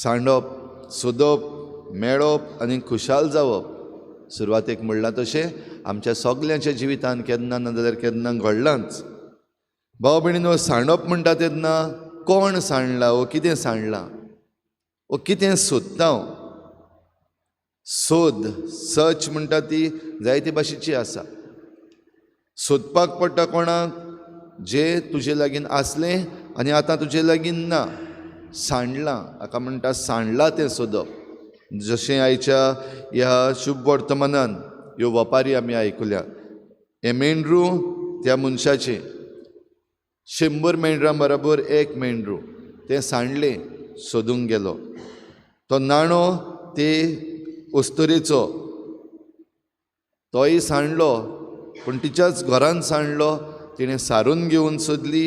सांडप, सोदप, मेळप आनी खुशाल जावप. सुरवातेक म्हणलां तशें आमच्या सगल्यांच्या जिवितांत केन्ना ना जाल्यार केन्ना घडलांच. भाव भयणीनो, सांडप म्हणटा तेन्ना कोण सांडला वो कितें सांडलां वो कितें सोदता? सोद, सर्च म्हणटा ती जायते भाशेची आसा. सोदपाक पडटा कोणाक जें तुजे लागीं आसलें आनी आतां तुजे लागीं ना. सांडलां हाका म्हणटा सांडलां तें सोदप. जशें आयच्या ह्या शुभ वर्तमानान ह्यो वपारी आमी आयकुल्या. हें मेंढरू त्या मनशाचें, 100 मेंढरां बराबर एक मेंढरू तें सांडलें, सोदूंक गेलो. तो नाणो ते अस्तुरेचो, तोय सांडलो, पूण तिच्याच घरान सांडलो. तिणें सारून घेवन सोदली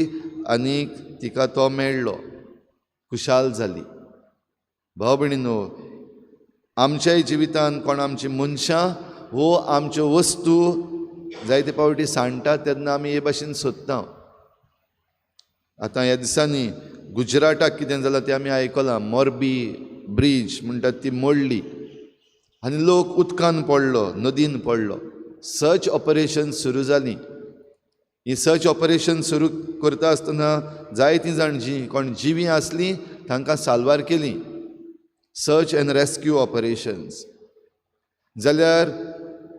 आनी तिका तो मेळ्ळो, खुशाल जाली. भाव भयणीनो, आमच्याय जिवितांत कोण आमची मनशां वो आमच्यो वस्तू जायते फावटी सांडटात तेन्ना आमी हे भाशेन सोदता. आतां ह्या दिसांनी गुजराताक कितें जालां तें आमी आयकलां. मोरबी ब्रीज म्हणटात ती मोडली आनी लोक उदकान पडलो, नदीन पडलो. सर्च ऑपरेशन सुरू जालीं. ही सर्च ऑपरेशन सुरू करता आसतना जायतीं जाण जीं कोण जिवीं आसलीं तांकां साल्वार केलीं. Search and rescue operations. जाल्यार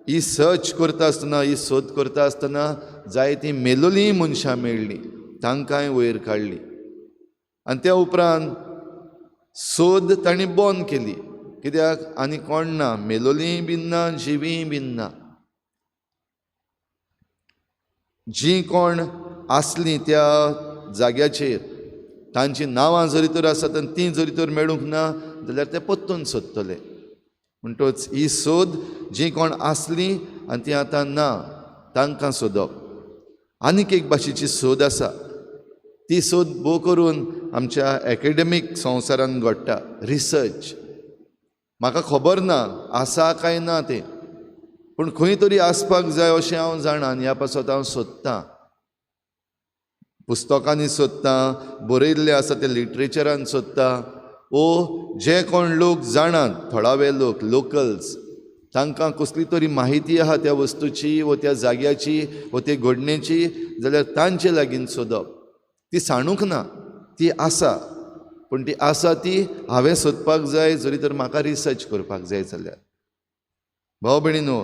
ही सर्च करता आसतना, ही सोद करता आसतना जायतीं मेलोलीं मनशां मेळ्ळीं, तांकांय वयर काडलीं. आनी त्या उपरांत सोद तांणी बंद केली. कित्याक आनी कोण ना, मेलोलींय बीन ना, जिवींय बीन ना. जीं कोण आसलीं त्या जाग्याचेर तांचीं नांवां जरी तर आसात आनी तीं जरी तर मेळूंक ना जाल्यार ते परतून सोदतले. म्हणटच ही सोद जीं कोण आसलीं आनी तीं आतां ना तांकां सोदप. आनीक एक भाशेची सोद आसा, ती सोद भोव करून आमच्या एकेडमीक संवसारान घडटा, रिसर्च. म्हाका खबर ना आसा काय ना तें, पूण खंय तरी आसपाक जाय अशें हांव जाणा आनी ह्या पासत हांव सोदतां. पुस्तकांनी सोदतां, बरयल्लें आसा तें लिटरेचरान सोदतां, ओ जे कोण लोक जाणात, थळावे लोक, लोकल्स, तांकां कसली तरी माहिती आहा त्या वस्तूची वो त्या जाग्याची वो ते घडणेची, जाल्यार तांचे लागीं सोदप. ती सांडूंक ना, ती आसा, पूण ती आसा ती हांवें सोदपाक जाय, जरी तर म्हाका रिसर्च करपाक जाय जाल्यार. भाव भयणीनो,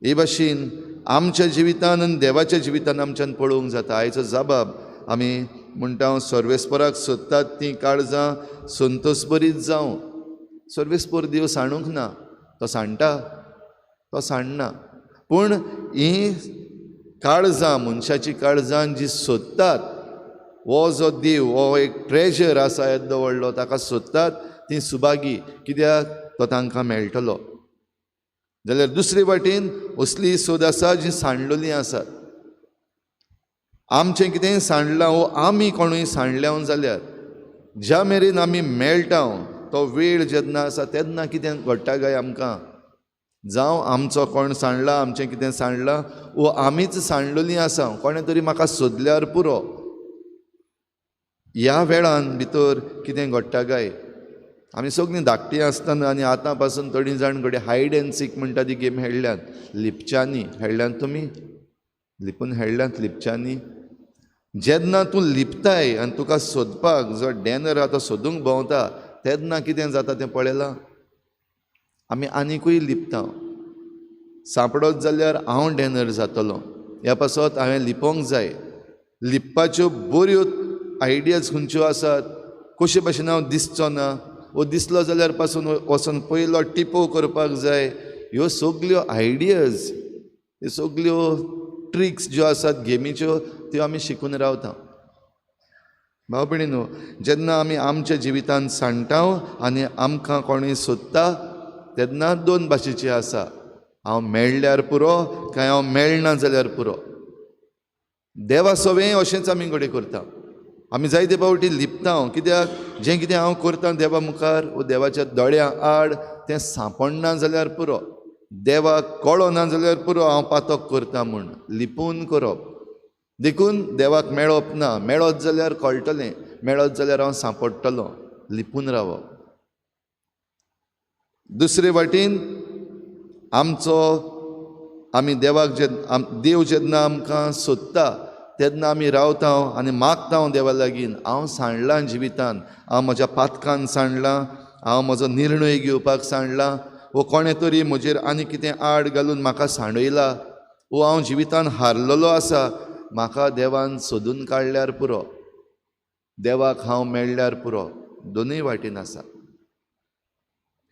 हे भाशेन आमच्या जिवितान आनी देवाच्या जिवितान आमच्यान पळोवंक जाता. आयचो जबाब आमी म्हणटा, सर्वेस्पराक सोदतात तीं काळजां संतोष बरीत जावं. सर्वेस्पर देव सांडूंक ना, तो सांडटा, तो सांडना, पूण हीं काळजां, मनशाचीं काळजां जी सोदतात, हो जो देव, हो एक ट्रेजर आसा येदो व्हडलो, ताका सोदतात तीं सुभागी, कित्याक तो तांकां मेळटलो. जाल्यार दुसरे वाटेन असली सोद आसा जी सांडलेली आसात. आमचें कितेंय सांडलां वो आमी कोणूय सांडल्या जाल्यार ज्या मेरेन आमी मेळटा तो वेळ जेन्ना आसा तेन्ना कितें घडटा काय आमकां? जावं आमचो कोण सांडला, आमचें कितें सांडलां वो आमीच सांडलेलीं आसा, कोणें तरी म्हाका सोदल्यार पुरो. ह्या वेळान भितर कितें घडटा काय? आमी सगळीं धाकटीं आसतना आनी आतां पासून थोडीं जाण घडये हायड एंड सीक म्हणटा ती गेम खेळ्ळ्यात. लिपच्यांनी खेळ्ळ्यात तुमी? लिपून खेळ्ळ्यात लिपच्यांनी? जेन्ना तूं लिपताय आनी तुका सोदपाक जो डॅनर आहा तो सोदूंक भोंवता तेन्ना कितें जाता तें पळयलां? आमी आनिकूय लिपता. सांपडत जाल्यार हांव डॅनर जातलो, ह्या पासत हांवें लिपोंक जाय. लिपपाच्यो बऱ्यो आयडियाज खंयच्यो आसात, कशे भाशेन हांव दिसचो ना वो दिसलो जाल्यार पासून वचोन पयलो टिपो करपाक जाय. ह्यो सगल्यो आयडियाज, ह्यो सगल्यो ट्रिक्स ज्यो आसात गेमीच्यो त्यो आमी शिकून रावता. भाव भयणीनो, जेन्ना आमी आमच्या जिवितांत सांडटा आनी आमकां कोणूय सोदता तेन्ना दोन भाशेची आसा, हांव मेळ्ळ्यार पुरो काय हांव मेळना जाल्यार पुरो. देवा सवें अशेंच आमी घडये करता. आमी जायते फावटी लिपता, कित्याक जें कितें हांव करता देवा मुखार वो देवाच्या दोळ्यां आड तें सांपडना जाल्यार पुरो, देवाक कळना जाल्यार पुरो हांव पातक करता म्हूण लिपून करप. देखून देवाक मेळप ना, मेळत जाल्यार कळटलें, मेळत जाल्यार हांव सांपडटलो, लिपून रावप. दुसरे वाटेन आमचो आमी देवाक जेन्ना देव जेन्ना आमकां सोदता तेन्ना आमी रावता आनी मागता देवा लागीं, हांव सांडलां जिवितान, हांव म्हज्या पातकान सांडलां, हांव म्हजो निर्णय घेवपाक सांडलां, वो कोणें तरी म्हजेर आनी कितें आड घालून म्हाका सांडयला, वो हांव जिवितान हारलेलो आसा, म्हाका देवान सोदून काडल्यार पुरो, देवाक हांव मेळ्ळ्यार पुरो. दोनूय वाटेन आसा.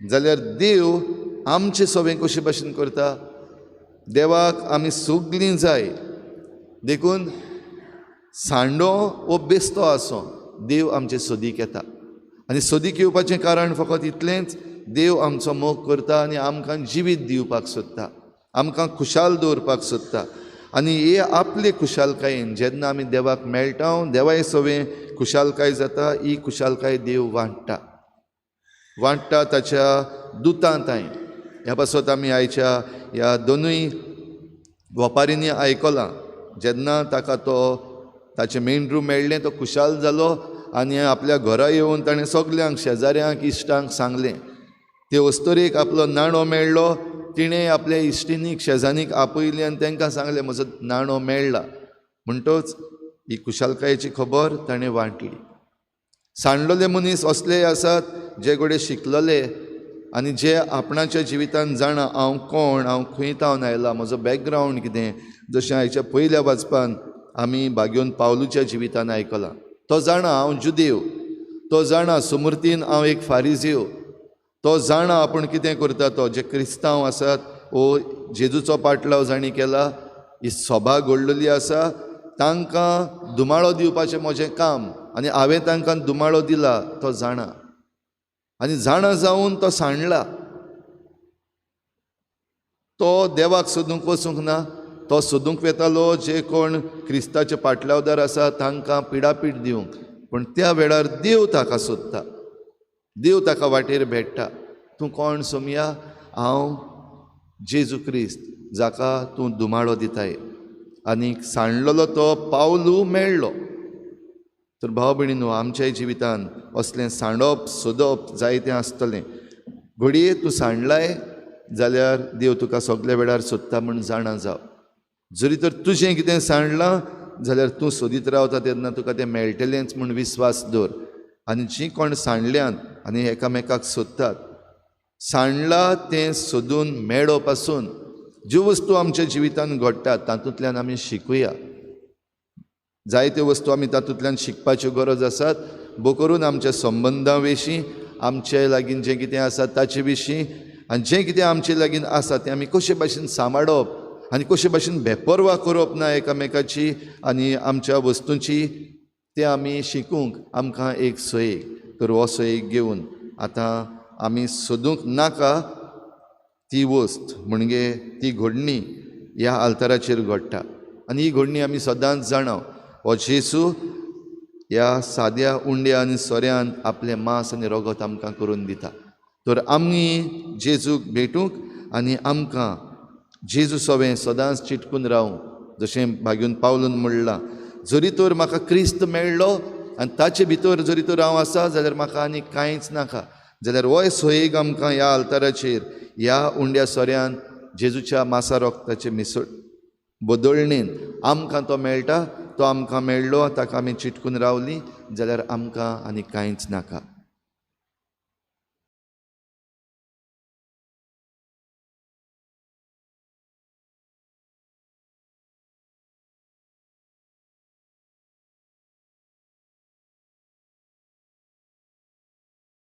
जाल्यार देव आमचे सवें कशे भाशेन करता? देवाक आमी सगलीं जाय. देखून सांडो वो बेस्तो आसो देव आमचे सोदीक येता. आनी सोदीक येवपाचें कारण फकत इतलेंच, देव आमचो मोग करता आनी आमकां जिवीत दिवपाक सोदता, आमकां खुशाल दवरपाक सोदता. आनी हे आपले खुशालकायेन जेन्ना आमी देवाक मेळटा, देवाय सवें खुशालकाय जाता. ही खुशालकाय देव वांट्टा, वांट्टा ताच्या दुतां तांय. ह्या पासत आमी आयच्या ह्या दोनूय वपारींनी आयकलां, जेन्ना ताका तो ताचें मेंढरू मेळ्ळें तो खुशाल जालो आनी आपल्या घरा येवन ताणें सगल्यांक, शेजाऱ्यांक, इश्टांक सांगलें. ते अस्तोरेक आपलो नाणो मेळ्ळो, तिणें आपल्या इश्टिनीक, शेजानीक आपयलें आनी तांकां सांगलें म्हजो नाणो मेळ्ळा. म्हणटच ही खुशालकायेची खबर ताणें वांटली. सांडलेले मनीस असलेय आसात जे घडये शिकलेले आनी जे आपणाच्या जिवितान जाणा हांव कोण, हांव खंय तावन आयला, म्हजो बॅकग्रावंड कितें. जशें आयच्या पयल्या वाचपान आमी भाग्योन पावलूच्या जिवितान आयकलां, तो जाणा हांव जुदेव, तो जाणा सुमूर्तीन हांव एक फारिजीव, तो जाणा आपूण कितें करता. तो जे क्रिस्तांव आसात वो जेजूचो पाटलाव जांणी केला, ही सभा घडलेली आसा, तांकां दुमाळो दिवपाचें म्हजें काम आनी हांवें तांकां दुमाळो दिला, तो जाणा. आनी जाणा जावन तो सांडला. तो देवाक सोदूंक वचूंक ना, तो सोदूंक वेतालो जे कोण क्रिस्ताचे पाटलावदार आसा तांकां पिडापीड दिवंक. पूण त्या वेळार देव ताका सोदता, देव ताका वाटेर भेट्टा. तूं कोण सोमया? हांव जेजू क्रिस्त जाका तूं दुमाळो दिताय. आनी सांडलेलो तो पावलू मेळ्ळो. तर भाव भयणीनो, आमच्याय जिवितान असलें सांडप सोदप जायतें आसतलें. घडये तूं सांडलाय जाल्यार देव तुका सगल्या वेळार सोदता म्हूण जाणा जाव. जरी तर तुजें कितें सांडलां जाल्यार तूं सोदीत रावता तेन्ना तुका तें मेळटलेंच म्हूण विस्वास दवर. आनी जीं कोण सांडल्यांत आनी एकामेकाक सोदतात, सांडला तें सोदून मेळो पासून ज्यो वस्तू आमच्या जिवितान घडटात तातूंतल्यान आमी शिकुया. जायत्यो वस्तू आमी तातूंतल्यान शिकपाच्यो गरज आसात. भो करून आमच्या संबंदां विशीं, आमचे लागीं जें कितें आसा ताचे विशीं, आनी जें कितें आमचे लागीं आसा तें आमी कशे भाशेन सांबाळप आनी कशे भाशेन बेपर्वा करप ना एकामेकाची आनी आमच्या वस्तूंची, तें आमी शिकूंक आमकां एक सोयीक. तर हो सोयीक घेवन आतां आमी सोदूंक नाका ती वस्त, म्हणजे ती घडणी ह्या आल्ताराचेर घडटा. आनी ही घडणी आमी सदांच जाणा, हो जेजू ह्या साद्या उंड्या आनी सोऱ्यान आपलें मांस आनी रगत आमकां करून दिता. तर आमी जेजूक भेटूंक आनी आमकां जेजू सवें सदांच चिटकून रावूंक, जशें भाग्यून पावलून म्हणलां, जरी तर म्हाका क्रिस्त मेळ्ळो आनी ताचे भितर जरी तर हांव आसा जाल्यार म्हाका आनी कांयच नाका. जाल्यार होय सोयेक आमकां ह्या आल्ताराचेर ह्या उंड्या सोऱ्यान जेजूच्या मासा रोगताचे मिसळ बदलणेन आमकां तो मेळटा. तो आमकां मेळ्ळो, ताका आमी चिटकून रावली जाल्यार आमकां आनी कांयच नाका.